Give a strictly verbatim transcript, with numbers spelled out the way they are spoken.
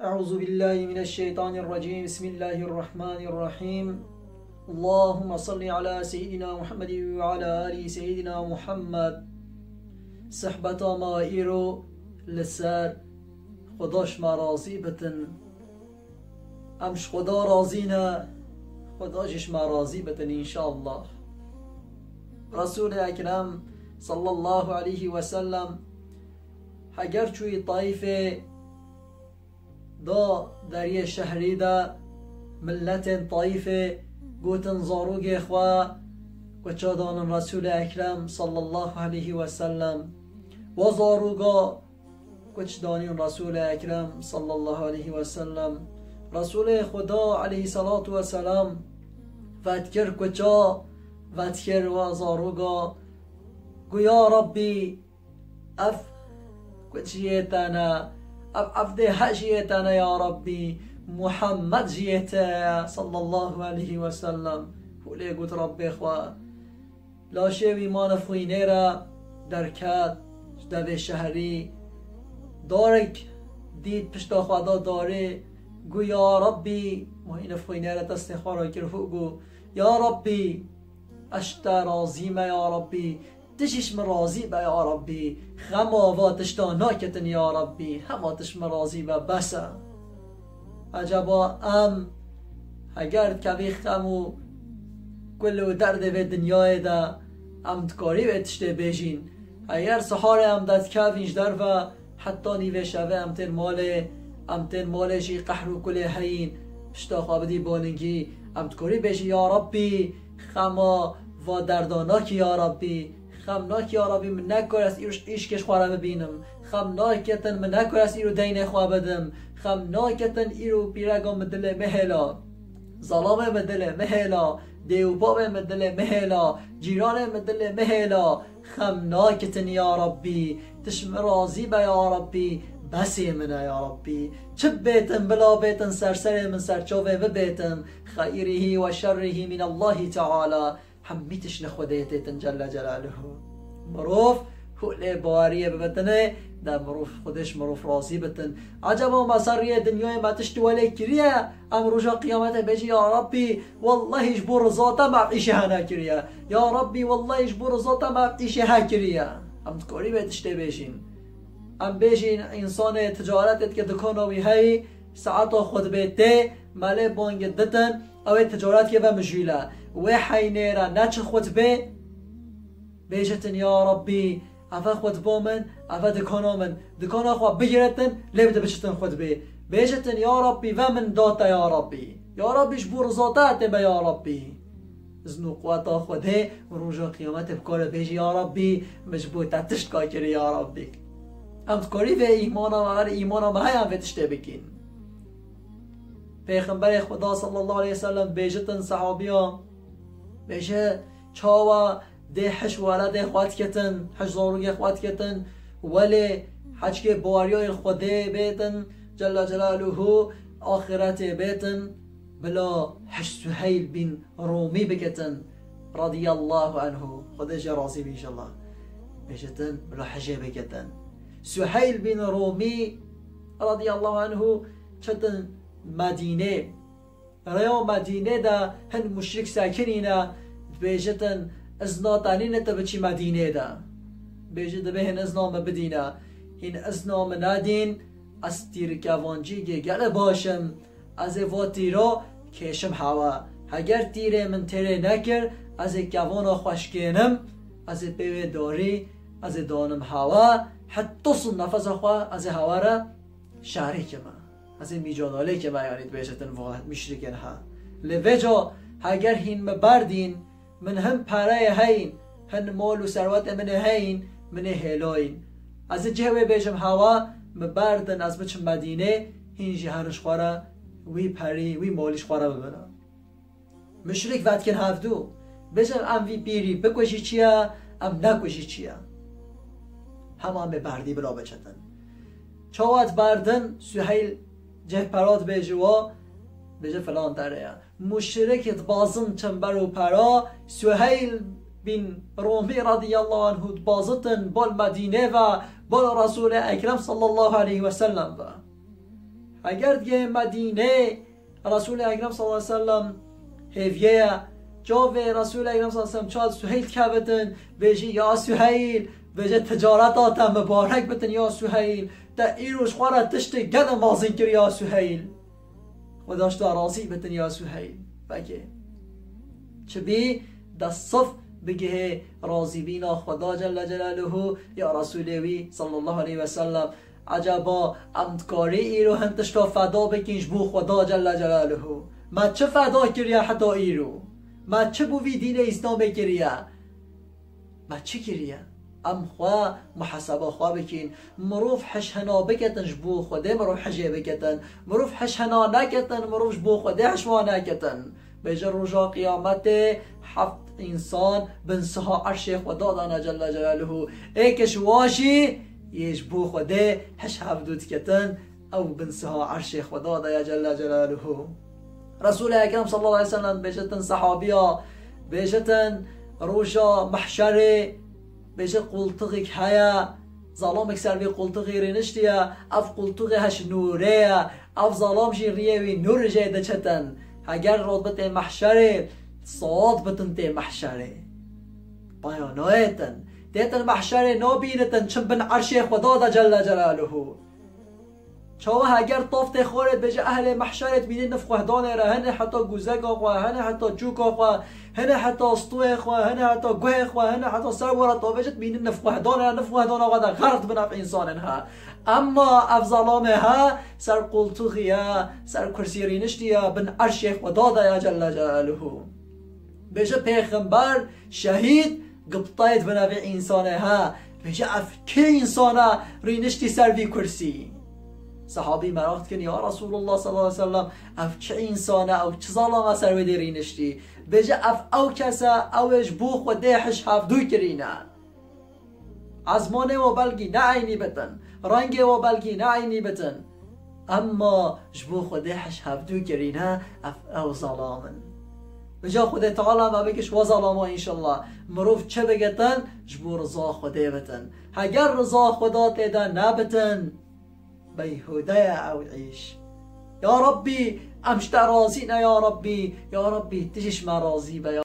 أعوذ بالله من الشيطان الرجيم. بسم الله الرحمن الرحيم. اللهم صل على سيدنا محمد وعلى آل سيدنا محمد. Sihbeta me îro li ser Xweda ji me razî bitin. Em ji Xweda razî ne, Xweda jî ji me razî bitin înşallah. Resûlê Ekrem sallallahu aleyhi ve sellem heger çûyî Taîfê, da deriyê şehrî de, miletên Taîfê gotin zarokê xwe kuça danin Resûlê Ekrem sallallahu aleyhi ve sellem. Wa zaroka kuç danîn Resûlê Ekrem sallallahu aleyhi ve sellem. Resûlê Xuda aleyhissalatu vesselam vetkir kuça, vetkir wa zaroka. Gu ya Rabbî, ev kuç jiyê te ne, ev evdê he jiyê te ne ya Rabbî, Muhammed jiyê te ye sallallahu aleyhi ve sellem. Hûlê got Rabbê xwe. Laşê wî mane xwînê re derket ji devê şehrî. Darek dît pişta xwe da darê, gu ya Rabbî, mane xwînê re destê xwe re kir hû gu, ya Rabbî, ez ji te razî me ya Rabbî, tu jî ji min razî be ya Rabbî, xema va tişta naketin ya Rabbî, hema tu ji min razî be bes e. Ecaba em heger dikevî xem û kul û derdê vê dinyayê de em dikarî vê tiştê bêjîn? Heger siharê em de dikevîn ji derve heta nîvê şevê em tên malê, em tên malê jî qehr û kulê heyîn, pişta xwe bidî balingî, em dikarî bêjî ya Rabbî, xema va derda nakî ya Rabbî, xem nakî ya Rabbî, min nekar ez îro îşkê ji xwe re bibînim. Xem naketin min nekar ez îro deynê xwe bidim. Xem naketin îro pîrega min dilê min hêla. Zalamê min dilê min hêla. Dê û bavê min dilê min hêla. Cîranê min dilê min hêla. Xem naketin ya Rabbî. Tu ji min razî be ya Rabbî. Besê min e ya Rabbî. Çi bêtin bila bêtin ser serê min ser çavê min bêtin. Xeyrihî ve şerrihî min Allahî Teala. Hemî tişt li Xwedê têtin Celle Celaluhu. Mirov hûlê baweriyê bibitine, de mirov Xwedê ji mirov razî bitin. Ecaba me ser riyê dinyayê me tişt welê kiriye, em roja qiyametê bêjî, ya Rabbî, wellahî ji bo riza te me ev îşê hene kiriye. Ya Rabbî, wellahî ji bo riza te me ev îşê he kiriye. Em dikarî vê tiştê bêjîn. Em bêjîn, însanê ticaretê dike, dikana wî heyî, saeta xutbê tê, melê bangê ditin, ew ê ticaretkê ve mijûle. Wê heynê re neçi xutbê, bêjitin, ya Rabbî, eve xutba min, eve dikana min, dikana xwe bigiritin, lê bide biçitin xutbê. Bêjitin, ya Rabbî, ve min da te, ya Rabbî. Ya Rabbî, ji bo riza te tê be, ya Rabbî. Izn û quweta Xwedê, roja qiyametê bikare bêjî, ya Rabbî, min ji bo te tişt ka kirî, ya Rabbî. Em dikarî vê îmana me, eger îmana me heye, em vê tiştê bikîn. Pêxemberê Xweda sallallahu aleyhi ve sellem bêjitin sehabiya, bêje, çawa dê hiş weladê xwe diketin, hiş zarokê xwe diketin, welê heçkê baweriyayê Xwedê bêtin, Celle Celaluhu, axiretê bêtin, bila hiş Suheyl bin Rumî biketin, radiyallahu anhu. Xwedê jê razî bî înşallah. Bêjitin, bila hijê biketin. Suheyl bin Rumî, radiyallahu anhu, çetin Medînê. Rêya Medînê de hin muşrik sekinîne, dibêjitin, izna te nîne tu biçî Medînê de. Bêjî, dibê hin izna min bidîne. Hîn izna min nedîn, ez tîrkevancîgê gelê baş im. Ez ê va tîra kêşim hewe. Heger tîrê min têrê nekir, ez ê kevana xwe şikênim, ez ê pê wê darî, ez ê danim hewe, heta sun nefesa xwe ez ê hewe re şerî kime. Ez ê mîcadalê kime, yanî dibêjitin va muşrikên he. Lê vêca heger hîn min berdîn, min hin pereyê heyîn, hin mal û serwetê min ê heyîn, min ê hêlayîn. Ez ê cihê wê bêjim hewa, min berdin, ez biçim Medînê, hîn jî herin ji xwe re wî perî, wî malî ji xwe re bibine. Muşrik vedikin hevdû. Bêjin em vî pîrî bikujî çi ye, em nekujî çi ye. Hema em ê berdî bila biçitin. Çawa diberdin, Suheyl cih pera dibêje wa, bêje filan derê ye. Muşrik dibazin çember û pera, Suheyl bin Rumî radiyallahu anhu dibazitin bal Medînê ve, bal Resûlê Ekrem sallallahu aleyhi ve sellem ve. Eger digihê Medînê, Resûlê Ekrem sallallahu aleyhi ve sellem hêviye ye. Çavê Resûlê Ekrem sallallahu aleyhi ve sellem çawa Suheyl dikevitin, bêjî, ya Suheyl, bêje, ticareta te mibarek bitin ya Suheyl. Te îro ji xwe re tiştê gelek mezin kir ya Suheyl. Xweda ji te razî bitin ya Suheyl. Pekê. Çi bî, de sif bigihê razîbîna Xweda Celle Celaluhu ya Resûlê wî sallallahu aleyhi ve sellem. Ecaba em dikarî îro hin tişta feda bikin ji bo Xweda Celle Celaluhu? Me çi feda kiriye heta îro? Me çi bo vî dînê Îslamê kiriye? Me çi kiriye? Em xwe muheseba xwe bikin. Mirov hiş hina biketin ji bo Xwedê mirov hijê biketin. Mirov hiş hina neketin, mirov ji bo Xwedê hiş wa neketin. Bêje roja qiyametê heft însan bin siha erşê Xweda dane Celle Celaluhu. Ê ke ji wa jî yê ji bo Xwedê hiş hevdû diketin, ew bin siha erşê Xweda de ye Celle Celaluhu. Resûlê Ekrem sallallahu aleyhi ve sellem bêjitin sehabiya, bêjitin roja mehşerê, bêje qultixik heye, zalamek ser vê qultixî rêniştiye, ev qultixê heş nûrê ye, ev zalam jî riyê wî nûr jê diçitin. Heger rotbetê mehşerê saet bitin tê mehşerê. Paya nayêtin. Têtin mehşerê nabînitin çin bin erşê Xweda de Celle Celaluhu. Çawa heger taftê xorê bêje ehlê mehşerê dibînin nif xwehdanê re, hene heta guzeka xwe, hene heta çûka xwe, hene heta stûyê xwe, hene heta guhê xwe, hene heta ser wara tavê jî dibînin nif xwehdanê re, nif xwehdana xwe de xerq dibin ev însanên he. Emma ev zalamê he ser qultuxî ye, ser kursî rîniştî ye, bin erşê Xweda de ye Celle Celaluhu. Bêje pêxember, şehîd, giptayê dibin evê însanê he. Bêje ev kê însana rîniştî ser vî kursî? Sehabî meraq dikin, ya Resulullah sallallahu aleyhi ve sellem, ev çi însan e, ew çi zalama ser wê dê rîniştî? Bêje ev ew kes e, ew ê ji bo Xwedê hiş hevdû kirîne. Ezmanê we belkî ne eynî bitin, rengê we belkî ne eynî bitin. Emma ji bo Xwedê hiş hevdû kirîne, ev ew zalam in. Vêca Xwedê Teala me bike ji we zalama înşallah. Mirov çi bigitin, ji bo riza Xwedê bitin. Heger riza Xweda tê de nebitin, beyhûde ye ew îş. Ya Rabbî, em ji te razî ne ya Rabbî. Ya Rabbî, tu jî ji me razî be ya